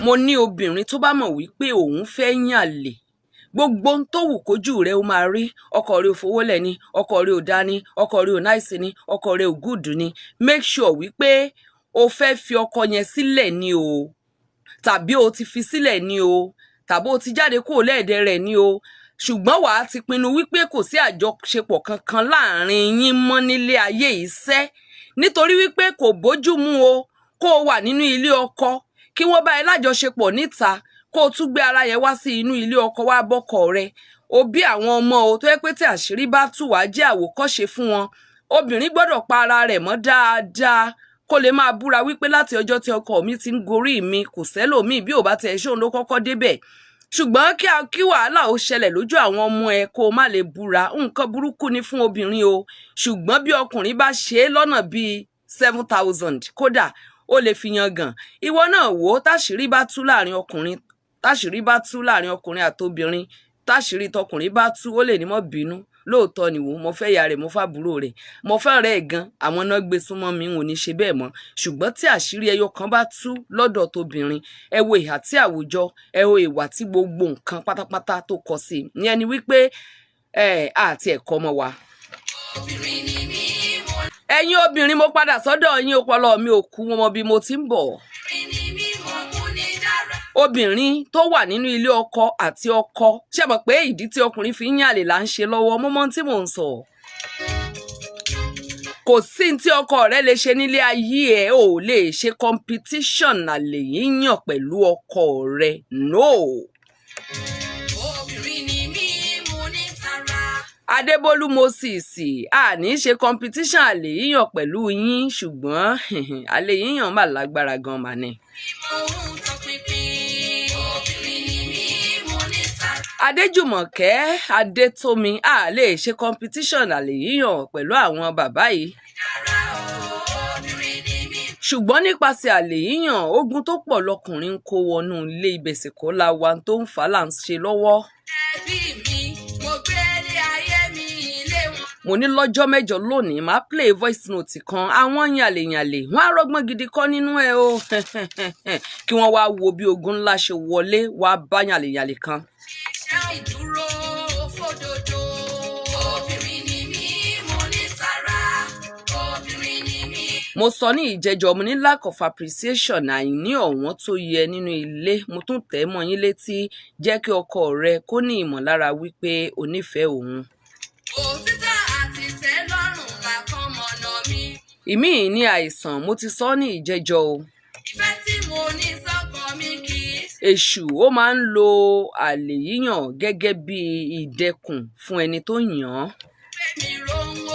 Mo ní obìnrin tó bá mọ̀ wípé òun fẹ́ yànlè, gbogbo ohun tó wù kójú rẹ ó máa rí, ọkọ rẹ ò fowó lẹ̀ ni, ọkọ rẹ ò dá ni, ọkọ rẹ ò nice ni, ọkọ rẹ ò good ni, make sure wípé o fẹ́ fi ọkọ yẹn sílẹ̀ ni o, tàbí o ti fi sílẹ̀ ni o, tàbí o ti jáde kúrò lẹ́ẹ̀dẹ̀ rẹ̀ ni o, ṣùgbọ́n wàá ti pinnu wípé kò sí àjọṣepọ̀ kankan láàrin yín mọ́ nílé ayé iṣẹ́, nítorí wípé kò bójú mu o kó o wà nínú ilé ọkọ, kí wọ́n bá ẹ lájọṣepọ̀ níta, kó o tún gbé ara yẹn wá sí inú ilé ọkọ, wá bọ́kọ rẹ o, bí àwọn ọmọ o, tó yẹ pé tí àṣírí bá tú, wá jẹ́ àwòkọ́ṣe fún wọn. Obìnrin gbọ́dọ̀ pa ara rẹ̀ mọ́ dáadáa, kó lè máa búra wípé láti ọjọ́ tí ọkọ mi ti ń gorí mi, kò sẹ́lòmíì, bí ò bá tiẹ̀ ṣóun ló kọ́kọ́ débẹ̀. Ṣùgbọ́n kí wàhálà ó ṣẹlẹ̀ lójú àwọn ọmọ ẹ, kó o má lè búra, nǹkan burúkú ni fún obìnrin o. Ṣùgbọ́n bí ọkùnrin bá ṣe é lọ́nà bíi 7,000, kódà ó lè fi yangàn. Ìwọ náà wò ó, táṣìírí bá tú láàrin ọkùnrin, táṣìírí bá tú láàrin ọkùnrin àtobìnrin, táṣìírí tọkùnrin bá tú, ó lè ní mọ́ bínú, lóòótọ́ ni wò, mo fẹ́ ìyá rẹ̀, mo fàbúrò rẹ̀, mo fẹ́ rẹ̀ gan, àwọn náà gbé súnmọ́ mi, n ò ní ṣe bẹ́ẹ̀ mọ́. Ṣùgbọ́n tí àṣírí ẹyọ kan bá tú lọ́dọ̀ tóbìnrin, ẹ wo ìhà tí àwùjọ, ẹ wo ìwà tí gbogbo nǹkan pátápátá tó kọ sí i. Ìyẹn ni wípé ẹ àti ẹ̀kọ́ ọmọ wa. Obìnrin ni mí, mo Ẹ̀yin obìnrin, mo padà sọ́dọ̀ yín. Ọpọlọ mi ò kú, wọn mọ bí mo ti ń bọ̀. Obìnrin ni mí, mo mú ní dára. Obìnrin tó wà nínú ilé ọkọ àti ọkọ, ṣé mọ̀ pé ìdí tí ọkùnrin fi ń yànlè là ń ṣe lọ́wọ́? Mo mọ ohun tí mò ń sọ. Kò sí ní tí ọkọ rẹ lè ṣe nílé ayé ẹ, ò lè ṣe competition àlè yíyàn pẹ̀lú ọkọ rẹ, no. Obìnrin ni mí, mo ní tara. Adébólú Moses, a ní ṣe competition àlè yíyàn pẹ̀lú yín, ṣùgbọ́n àlè yíyàn mà lágbára gan mà ni. Mo ń tọpinpin. Obìnrin ni mí, mo ní tara. Adéjùmọ̀kẹ́ Adétómi, a lè ṣe competition àlè yíyàn pẹ̀lú àwọn bàbá yìí. Dára o, obìnrin ni mí. Ṣùgbọ́n nípasẹ̀ àlè yíyàn, ogun tó pọ̀ lọkùnrin ń kó wọnú ilé. Ibẹ̀ kọ́ la wa tó ń fà á là ń ṣe lọ́wọ́. Ẹbí mi, mo gbélé ayé mi ilé wọn. Mo ní lọ́jọ́ 8 lónìí, máa play voice note kan. Àwọn yànlèyànlè wọ́n á rọ́gbọ́n gidi kọ́ nínú ẹ̀ o, kí wọ́n wá wo bí ogun ńlá ṣe wọlé wá bá yànlèyànlè kan. Iṣẹ́ ìdúró fódodo. Obìnrin ni mí, mo ní tara. Obìnrin ni mí. Mo sọ ní ìjẹjọ, mo ní lack of appreciation, àìní ọ̀wọ́n tó yẹ nínú ilé. Mo tún tẹ̀ mọ́ yín létí, jẹ́ kí ọkọ rẹ kó ní ìmọ̀lára wípé o nífẹ̀ẹ́ òun. Òtítọ́ àti ìtẹ́lọ́rùn làkànmọ́nà mi. Ìmíì ní àìsàn, mo ti sọ ní ìjẹjọ o. Ìfẹ́ tí mo ní sọ́kàn mi kì í. Èṣù ó máa ń lo àlè yíyàn gẹ́gẹ́ bí ìdẹkùn fún ẹni tó yàn án. Gbé mi rohun.